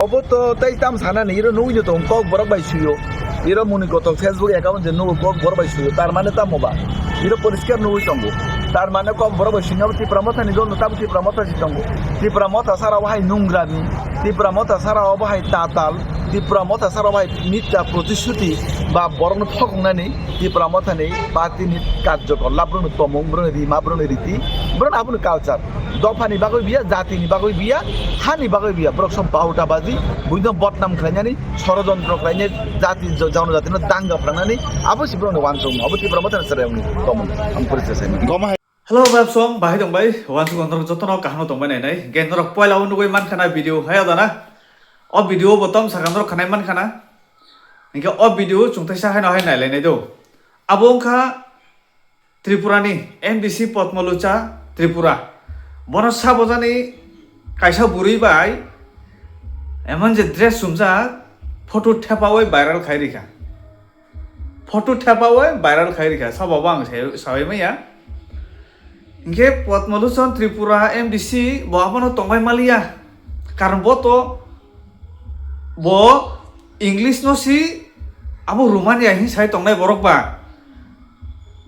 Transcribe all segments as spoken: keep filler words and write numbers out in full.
Obo to tei tam sanani, iro nugwi no tongo, kok borok bai suyo. Iro muni kotor Facebook account je nugo, kok borok bai suyo. Tar mane tamo ba? Iro poriskar nugwi tongo. Tar mane kok borok bai suyo, abo Tipra Motha ni dol no tamo Tipra Motha si tongo. Tipra Motha sara o hai nungrani, Tipra Motha sara o bo hai tatal, Tipra Motha sara o bo hai mithya protishuti ba borok no thokong nani, Tipra Motha ni party ni karjokor, la borok no tomung, borok ni rima, borok ni riti, borok no abo ni culture. Dopha ni bagwi biya, jati ni bagwi biya, ha ni bagwi biya, borok sob bahuta baji, buino bodnam khlainani, sorojontro khlainai, jati, jo-, jonojati no danga phrwngnani, abo si borok ni uansukma, abo Tipra Motha ni chwrai ni tomung, ang poriskar sai mano. Hello, babsong, bahai tongbai, uansuk norok jotono kaham tongbai nainai, gen norok poila o nugwi mankha na video, hai adana, o video bo tom sakha norok khanai mankha na, hinkhe o video chwng teisa haino hai nailainai do, abo wngkha Tripura ni M D C Padmalocha Tripura. Bono sabojani kaisa bwrwi bai emon je dress chumjak photo thepaui viral khai rikha. Photo thepaui viral khai rikha. Sabo bo ang sai-, saui maya. Hinkhe Padmalocha Tripura M D C bo abono tongbai maliya. Karon bo to Bo English no si abo Romania hin sai tongnai borok ba.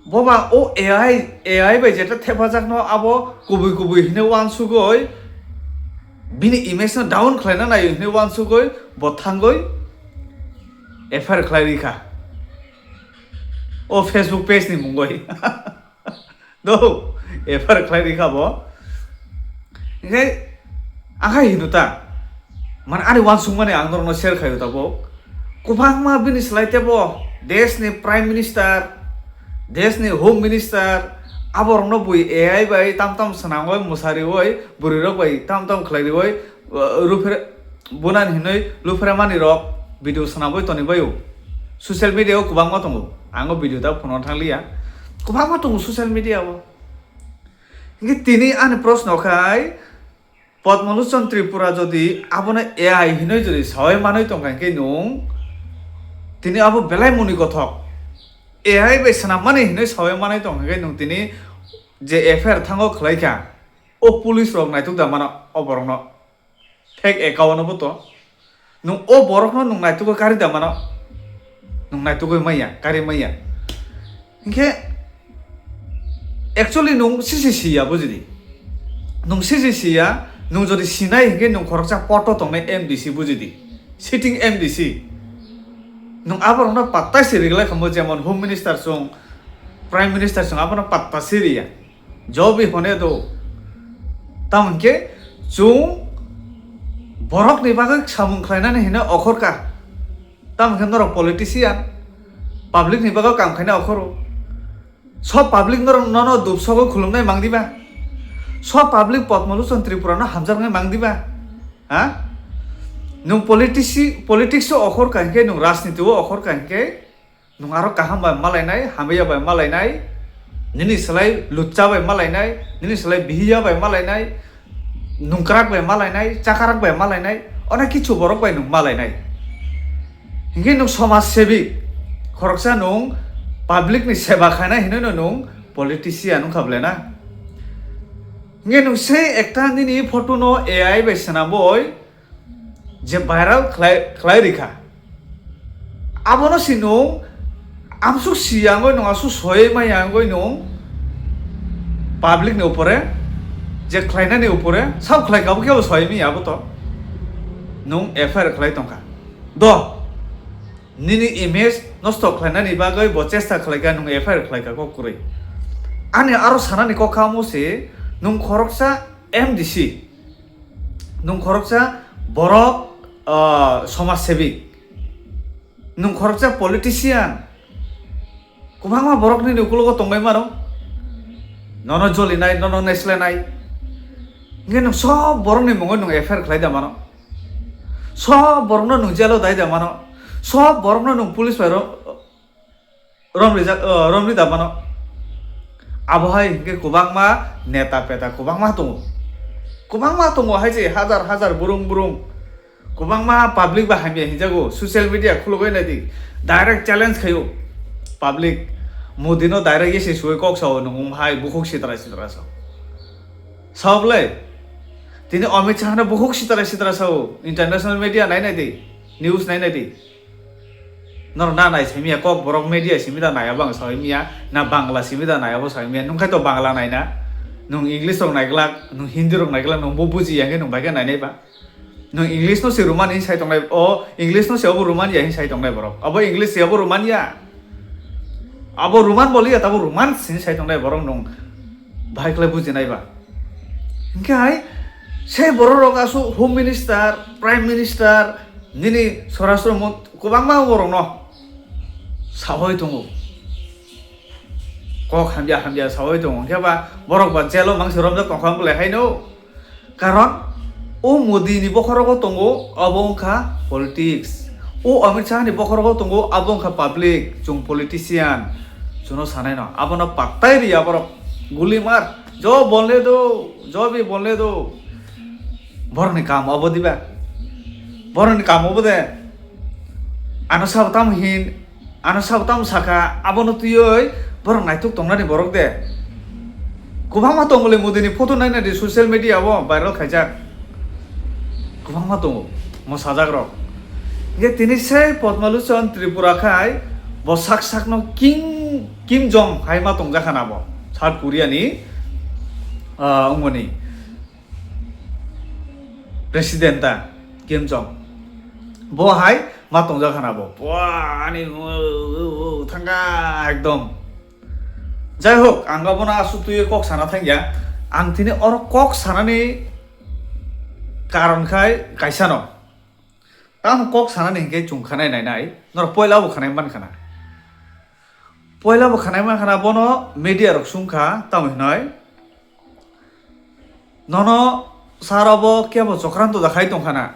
Bo ba o A I, A I bai jeta thepajak no abo kubui kubui hine uansugoi bini image no down khlaina naio hine uansugoi bo thangoi F I R khlai rikha. O Facebook page ni mungoi. Do, F I R khlai rikha bo. Hinkhe, akhai hino ta. Man ani uansukmani ang norokno share khaio tabuk. Kwbangma bini slai tebo, desh ni Prime Minister, desh ni Home Minister, aborokno bui A I bai tam tam swnamwi mwsariwi, bwrwirok bai tam tam khlaiwi, uh, ruphere, Bunani hinwi luphremani rok video swnamwi toni baio. Social media o kwbangma tongo. Ang o video ta phunukna thangliya. Kwbangma tongo social media o. Hinkhe tini ani proshno khai Padmalochon Tripura jodi abono A I hinwi jodi sawi manwi tongkha hinkhe nwng tini abo belai muni kothok. A I bai swnammani hinwi sawi manwi tongkha hinkhe nwng tini je F I R thango khlaikha. O police rok naituk da mano o borokno. Fake account no bo to. Nwng o borok no nwng naitugwi kari da mano. Nwng naitugwi maya, kari maya. Hinkhe actually nwng sisi siya bujidi. Nwng sisi siya, nwng jodi sinai hinkhe nwng khoroksa poto tongnai M D C bujidi. Sitting M D C. Nwng aborok no pattai si rigwlai khamu jemon Home Minister song, Prime Minister song abono patta si riya. Jobi hone do. Tamo hinkhe chwng borokni bagwi samung khlainani hino okhorkha. Tamo hinkhe norok politician, public ni bagwi kam khaina okhoro. Sob public norok nono dupsogo khulumnai mang diba? Sob public Padmalochon Tripura no hamjaknai mang diba? Ha? Nwng politici-, politics o okhorkha hinkhe, nwng rajniti o okhorkha hinkhe, Nwng aro kaham bai malainai, hamya bai malainai, nini slai lutcha bai malainai, nini slai bihiya bai malainai, nungkrak bai malainai, chakarak bai malainai, onek kichu borok bai nwng malainai. Hinkhe nwng somaj sebi, khoroksa nwng public ni seba khainai hinwi no nwng politician wngkha ble na? Hinkhe nwng se ekta nini photo no A I bai swnamboi, je viral khlai, khlai rikha. Abono si nwng amsuk si yangoi nwng asuk soi ma yangoi nwng public ni upore je khlainani upore sab khlai kabo kebo soi mi abo to nwng F I R khlai tongkha. Do nini image nosto khlainani bagwi bo chesta khlaikha nwng F I R khlaikha kok kwrwi. Ani aro sanani kok kha omo si nwng khoroksa M D C. Nwng khoroksa borok, ah, somaj sebi. Nwng khoroksa politician. Kwbangma borok nini ukulogo tongbai mano. Nono jolinai, nono neslenai. Hinkhe nwng sob borokni mungwi nwng F I R khlai da mano. Sob borokno nwng jailo dai da mano. Sob borokno nwng police bai ro-, Romrijak, o, romri da mano. Abo hai hinkhe kwbangma neta peta kwbangma tongo. Kwbangma tongo hai se hajar hajar burung burung. Kwbangma public ba hamya hinjago. Social media khulugwi nai di. Direct challenge khaio. Public Modi no direct yesi suwi kok sao nwng hai bukhuk sitra sitra sao. Sao bwlai? Tini Amit Shah no buhuk sitra sitra sao, international media nai nai di, news nai nai di. Nor na nai simi ya, kok borok media simi da nai abang sao miya, na Bangla simi da nai abo sao miya, nung khai to Bangla nai na, nung English rok nai glak, nung Hindi rok nai glak, nung bo buji ya hwnkhe nung bai khe nai nai ba. Nung English no se Roman hin sai tongnai, o English no se abo Roman ya hin sai tongnai borok. Abo English se abo Roman ya. Abo Roman boli ya, tabo Roman sin sai tongnai borok nung bahai khlai bujinai ba. Hingke hai sei borok rok asu Home Minister, Prime Minister, nini Swarashtra Mont-, kwbangma borok no sahoi tongo. Kok hamya hamya sahoi tongo. Hingke ba borok ba jail o mangsi romjak tongkha wng belai haino. Karon o Modi ni bokhorogo tongo, abo wngkha politics. O Amit Shah ni bokhorogo tongo, abo wngkha public, chwng politician. Chwngno sanai no, abono pattai ri aborok guli mar. Jo bonle do, jo bi bonle do. Borokni kam obo diba? Borokni kam obo de. Ano sabo tamo hin, ano sabo tamo saka, abono twiwi borok naituk tongnani borok de. Kwbangma tongo le Modi ni photo naina di social media o viral khaijak. Kwbangma tongo mosajak rok. Hingke tini se Padma Lochon Tripura khai bo sak sakno Kim, Kim Jong hai ma tongjak khana bo. South Korea ni, ah, wngmani. President ta Kim Jong. Bo hai ma tongjak khana bo. Bo ani, u, u, u, thangka ekdom. Jai hok, ang abono aswk twiwi kok sana thangya. Ang tini oro kok sanani karon khai kaisa no. Tamo kok sanani hinkhe chwng khanai nai nai. Norok poila bo khanai man khana. Poila bo khanai man khana, bono media rok sung kha, tamo hinoi. Nono saro bo kebo chokranto da khai tong khana.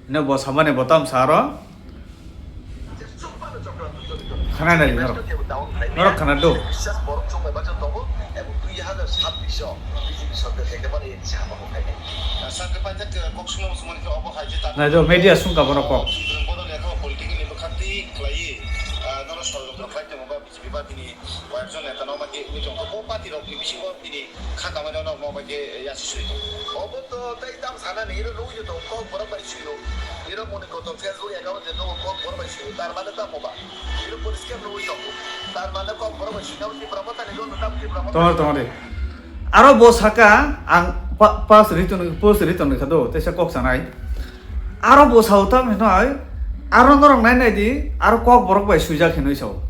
Hino bo samani bo tam saro. Khanai nai norok. Norok khana do. Nai do media sung kha bono kok. Kha kamai rok no bai khe yasi sui. Obo to tei tam sana ni iro nugui tong kok borok bai sui o. Iro moni kotor Facebook account je nugui kok borok bai sui o. Tar mane tamo ba? Iro poriskar nugui tong. Tar mane kok borok bai sui na usi brahma tani do tam ki brahma. Tongo, tongo de. Aro bo saka ang pa-, pas riton, post riton kha do, tesa kok sanai. Aro bo sao tam hinoi, aro norok nai nai di, aro kok borok bai suijak hinoi sao.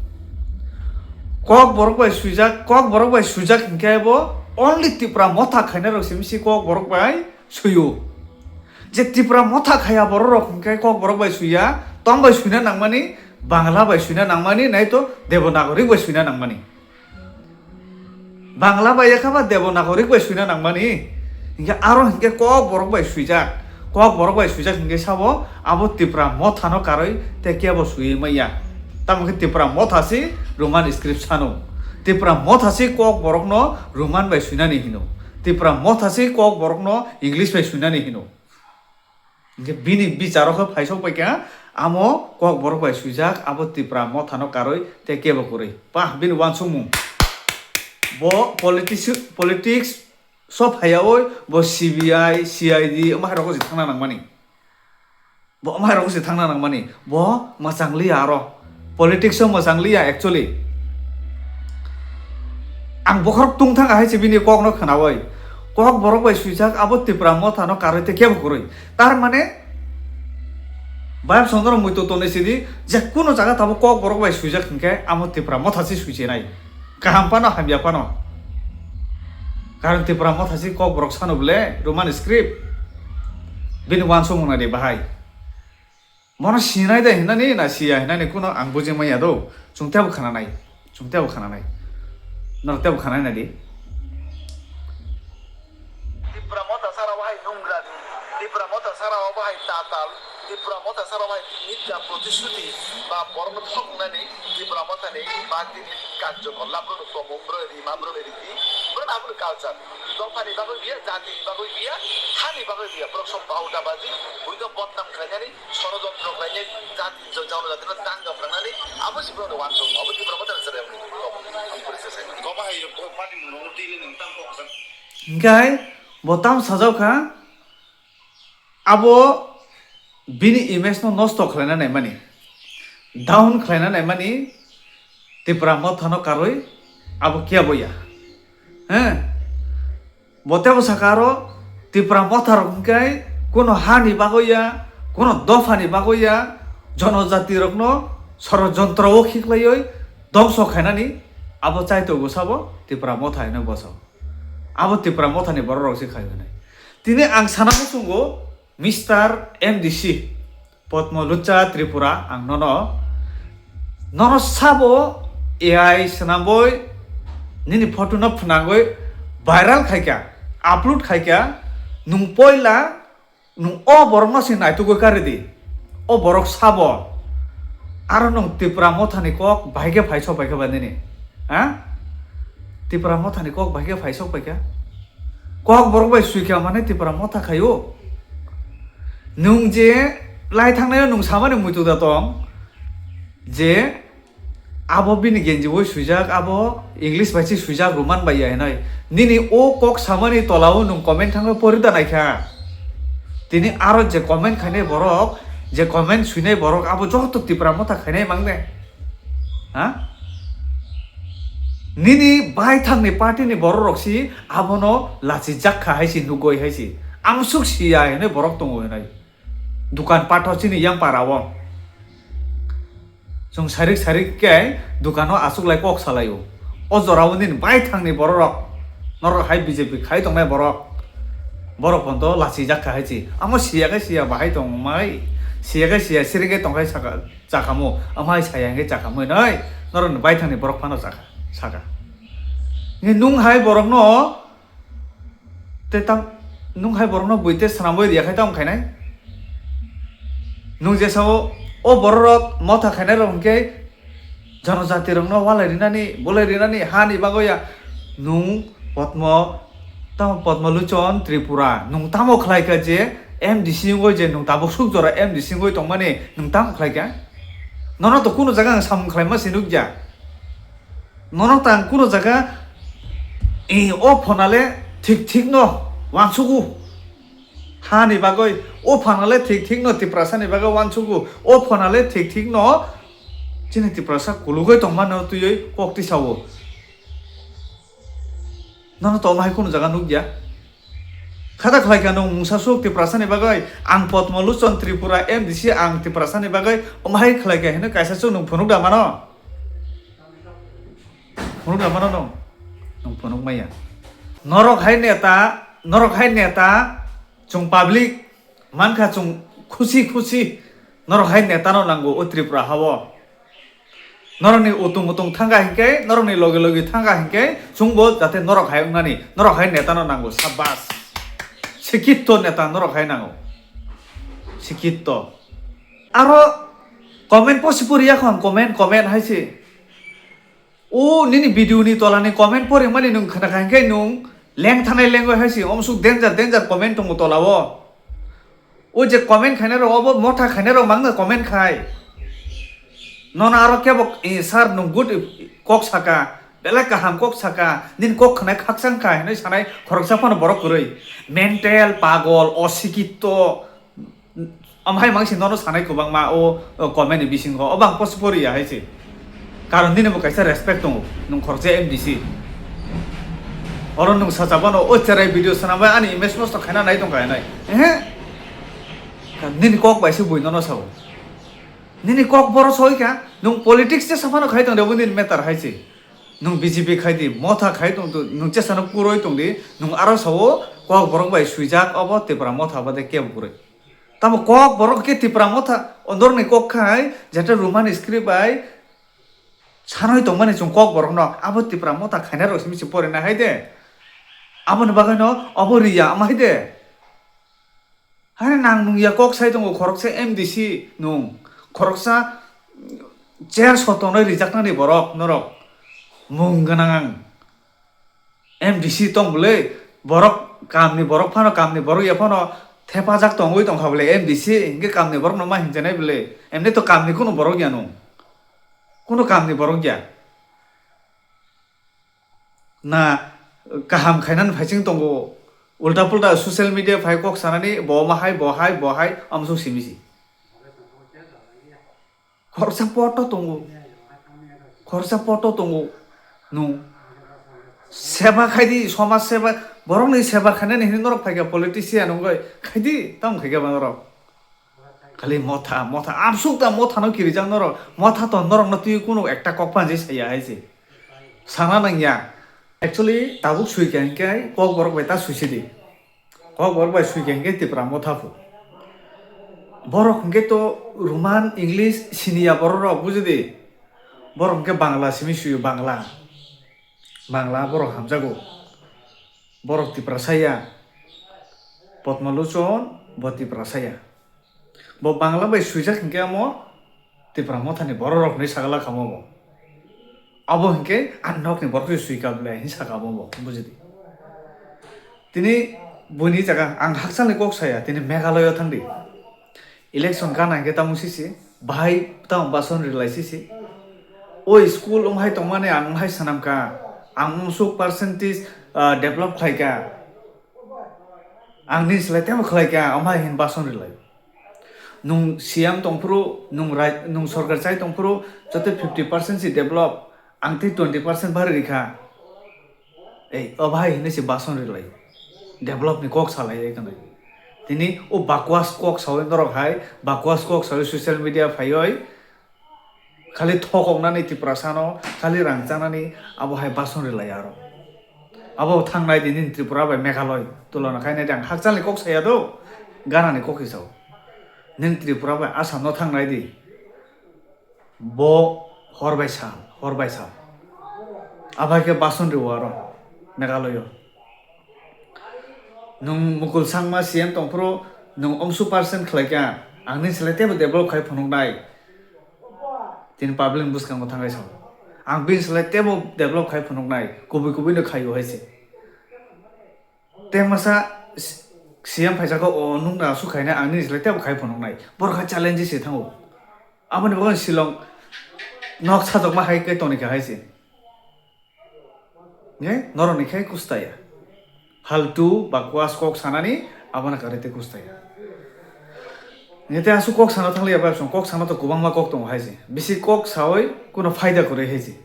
Kok borok bai suijak, kok borok bai suijak hinkhe bo only Tipra motha khainai rok simi si kok borok bai suio. Je Tipra motha khaya borok rok hinkhe kok borok bai suiya, tong bai suina nangmani, Bangla bai suina nangmani, nai to Devanagari bai suina nangmani. Bangla bai yakha ba Devanagari bai suina nangmani. Hinkhe aro hinkhe kok borok bai suijak. Kok borok bai suijak hinkhe sabo abo Tipra mothano karwi tei kebo suiwi manya. Tamo khe Tipra motha se Roman script sano. Tipra motha se kok borokno Roman bai suinani hino. Tipra motha se kok borokno English bai suinani hino. Hinkhe bini bicharo khe phaisok bai kha, amo kok borok bai suijak, abo Tipra mothano karwi tei kebo kwrwi. Pah, bini uansukmung. Bo politics, politics so phaiyaui bo C B I, C I D omo hai rok se thangna nangmani. Bo omo hai rok se thangna nangmani. Bo mwchang liya aro. Politics o mwchang liya actually. Ang bokhorok tungthang ahai se bini kok no khwnaui. Kok borok bai suijak abo Tipra motha no karwi tei kebo kwrwi. Tar mane Bayap Chandra muitu tonwi sidi je kuno jaga tabo kok borok bai suijak hinkhe amo Tipra motha se suijenai. Kaham phano hamya phano. Karon Tipra motha se kok borok sano bole Roman script. Bini uansukmung nai de bahai. Bono sinai de hinani na siya hinani kuno ang buji manya do. Chwng tebo khananai. Chwng tebo khananai. Norok tebo khanai nai di. Tipra motha sara bahai nungra di. Tipra motha sara bahai tatal. Tipra motha sara bahai mitya protishuti ba borok thok nani Tipra motha ni ba tini karjo kollam ro tomung ro ri mam ro ri di. Ro na ro culture. Dophani bagwi biya, jatini bagwi biya, hani bagwi biya. Borok sok bauta baji, buino bodnam khlainani, sorojontro khlainai, jati jo-, jonojatino danga phrwngnani, abo se borokni uansukmung, abo Tipra motha ni chwrai. Ang pori se sai. Goba hai party mung no twi le nung tam kok san. Hinkhe hai Bo tamo sajak kha, abo bini image no nosto khlaina naimani, down khlaina naimani Tipra Motha no karwi abo kebo ya. He? Bo tebo saka aro Tipra Motha rok hwnkhe kuno hani bagwi ya, kuno dophani bagwi ya, jonojati rokno sorojontro o khiklaiwi dongso khainani abo chaito bwsabo Tipra Motha hinwi boso. Abo Tipra Mothani borok rok se khai hwnwi. Tini ang sana muchungo Mister M D C, Potmo Lucha Tripura, ang nono, nono sabo A I swnamboi nini photo no phwnangwi viral khaikha, upload khaikha, nung poila nung o borok no se naitugwi karidi, o borok sabo, aro nung Tipra Mothani kok bahai khe phai sok paikha ba nini, ha? Tipra Mothani kok bahai khe phai sok paikha, kok borok bai suikha mane Tipra Motha khaio. Nwng je lai thangnai o nwng samani muitu da tong je abo bini genji bai swijak, abo English bai se swijak, Roman bai ya hinoi. Nini o kok samani tola o nwng comment thangwi pori da naikha. Tini aro je comment khainai borok, je comment swinai borok, abo joto Tipra Motha khainai mang de. Ha? Nini baithangni party ni borok rok si abono lachi jak kha hai si nugoi hai si. Amsuk siya hinoi borok tongo hinoi. Dukan patho chini yang para o. Chwng sarik sarik khe dukano achuklai kok salaio. O jorao nini baithangni bororok, norok hai B J P khai tongnai borok, borok ponto lachijak kha hai si. Amo siya khe siya bahai tongmai, siya khe siya siring khe tongkhai saka, chakamo, amhai saya hwnkhe chakamo hinoi, norokni baithangni borok phano chakha, saka. Nung hai borokno Tei tam, nung hai borokno bui tei swnamwi riya khai tamo khainai? Nung jesao o bororok motha khainairok hwnkhe janojatirokno walai rinani, bolai rinani hani bagwi ya. Nung Potmo, tamo Potmo Luchon Tripura, nung tamo khlai kha je M D C wngwi je nung tabuk suk jora M D C wngwi tongmani nung tamo khlai kha? Nono to kuno jaga ang samung khlaima se nukya. Nono tang kuno jaga, eh, o phonale thik thik no wansugu. Hani bagwi o phonale thik thik no Tiprasa ni bagwi wansugu. O phonale thik thik no chini Tiprasa kulugwi tongmano twiwi kok tisao. Nono to omhai kuno jaga nukya. Khata khlai kha nung mungsa suk Tiprasa ni bagwi, ang Potmo Luchon Tripura M D C ang Tiprasa ni bagwi omhai khlai kha hino kaisa chuk nung phunuk da mano? Phunuk da mano nung? Nung phunuk maya. Norok hai neta, norok hai neta, chwng public mankha chwng khusi khusi, norok hai neta no nango o Tripura hao. Norokni utung utung thangkha hinkhe, norokni logi logi thangkha hinkhe, chwngbo jate norok hai wngnani, norok hai neta no nango, sabas. Sikitto neta norok hai nango. Sikitto. Aro comment posi pori yakhon, comment, comment hai se. O nini video ni tola ni comment pori mani nwng khna kha hinkhe nwng leng thanai lengwi hai se, omsuk danger, danger comment tongo tola o. O je comment khainai rok, obo motha khainai rok mangno comment khai. Nono aro kebo, eh, sir, nwng good kok saka, belai kaham kok saka, nini kok khnai khakchang kha hinwi sanai khoroksa phano borok kwrwi. Mental, pagol, osikitto, amhai mangsi nono sanai kwbangma o, o comment ni bisingo. Obo ang post poriya hai se. Karon nini bo kaisa respect tongo, nwng khoroksa M D C. Oro nwng sacha bono, o cherai video swnambai ani image nosto khaina nai tongkha hinai. Ehe. Nini kok bai se bui nono sao. Nini kok boro soi kha, nwng politics jesa phano khai tong de, bo nini matter hai se. Nwng B J P khai di, motha khai tong, nwng jesa no puroi tong di, nwng aro sao kok borok bai swijak obo Tipra motha bade kebo kwrwi. Tamo kok borok khe Tipra motha, ondorni kok khai, jeta Roman script bai, sanoi tongmani chwng kok borokno, abo Tipra motha khainai rok simi se porina hai de. Aboni bagwino abo riya ama hai de. Hai nang nung ya kok sai tongo, khoroksa M D C nung, khoroksa chair sotonoi rijaknani borok norok, mung gwnang ang. M D C tong bwlwi, borok kamni borok phano, kamni borok ya phano thepajak tongwi tongkha bwlwi M D C, hinkhe kamni borokno ma hinjanai bwlwi, emni to kamni kunu borok ya nung. Kunu kamni borok ya. Na kaham khainani phaising tongo, Ulta pulta social media phai kok sanani, bo ma hai, bo hai, bo hai, amsuk simi si. Khoroksa poto tongo. Khoroksa poto tongo. Nung seba khaidi, somaj seba, borokni seba khainani hinwi norok phaikha politician wngwi. Khaidi, tamo khaikha ba norok. Khali motha, motha, amsuk da mothano kirijak norok. Motha to norokno twi kunu ekta kok panji saya hai se. Sana nangya. Actually, tabuk suikha hinkhe kok borok bai ta suisidi. Kok borok bai suikha hinkhe Tipra motha phu. Borok hinkhe to Roman, English, siniya borok rok bujidi. Borok hinkhe Bangla simi suyo, Bangla. Bangla borok hamjago. Borok Tiprasa ya. Potmalochon bo Tiprasa ya. Bo Bangla bai suijak hinkhe amo Tipra mothani borok rok hinwi sagala kamo bo. Abo hinkhe ang nokni borok se suika bwle hinwi saka bo bo, bujidi. Tini buini jaga ang hakchalni kok saya, tini Meghalaya thangdi. Election gana hinkhe tamo sisi, bahai tamo bason rilai sisi. O school wngmai tongmani ang wngmai swnamkha, ang unsuk percentage, ah, develop khlaikha. Ang nini slai tebo khlai kha, omo hai hin bason rilai. Nung C M tongphuru, nung rai-, nung sorkar chai tongphuru, joto fifty percent si develop, ang tei twenty percent bari rikha. Ei, obo hai hinwi se bason rilai. Develop ni kok salai ai kanai. Tini o bakwas kok sawi norok hai, bakwas kok sawi social media phaioi, khali thokoknani Tiprasano, khali rang chanani, abo hai bason rilai aro. Abo thangnai di nini Tripura bai Meghalaya tulona khainai di, ang hakchalni kok saya do, ganani kok hisao. Nini Tripura bai Assam no thangnai di. Bo hor bai sal, hor bai sal. Abo hai khe bason rio aro Meghalaya. Nung Mukul Sangma C M tongphuru nung omsu percent khlai kha, ang nini slai tebo develop khai phunuknai. Tini public ni bwskango thangai sao. Ang bini slai tebo develop khai phunuknai, kubui kubui no khaio hai se. Tei masa C M phaisakha, o nung na aswk khaina, ang nini slai tebo khai phunuknai. Borok hai challenge se thango. Aboni bagwi Shillong nok sajokma hai khe toni kha hai se. Nge norokni khe kusta ya. Haltu bakwas kok sanani abono kwrwi tei kusta ya. Nge tei aswk kok sana thangli ya bai song, kok sana to kwbangma kok tongo hai se. Bisi kok sawi kuno phaida kwrwi hai se.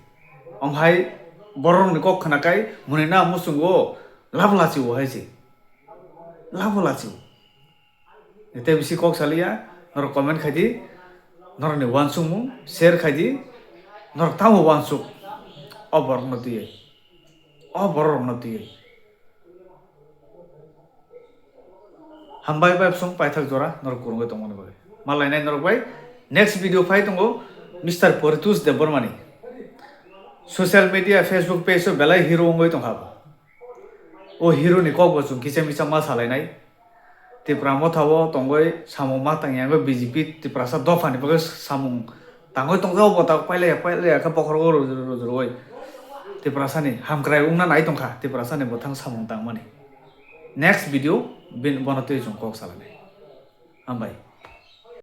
Om hai borokni kok khna kai muni na muchungo labo lachi o hai se. Labo lachi o. Tei bisi kok saliya, norok comment khai di, norokni uansukmung share khai di, norok tamo uansuk o borokno twiwi, o borok rokno twiwi. Hambai bai bwswng paithak jora norok kwrwngwi tongmani bagwi. Malainai norok bai next video phai tongo Mister Poritush Debbarmani. Social media, Facebook page o belai hero wngwi tongkha bo. O hero ni kok bo chwng kisa misa ma salainai. Tipra motha o tongwi samung ma tang yangwi B J P Tiprasa dopha ni bagwi samung tangwi tongjao bo tak pailaya pailaya khe bokhorogo rujuru rujurwi. Tiprasa ni hamkrai wngna nai tongkha Tiprasa ni bwthang samung tangmani. Next video bin bono twi chwng kok salainai. Hambai.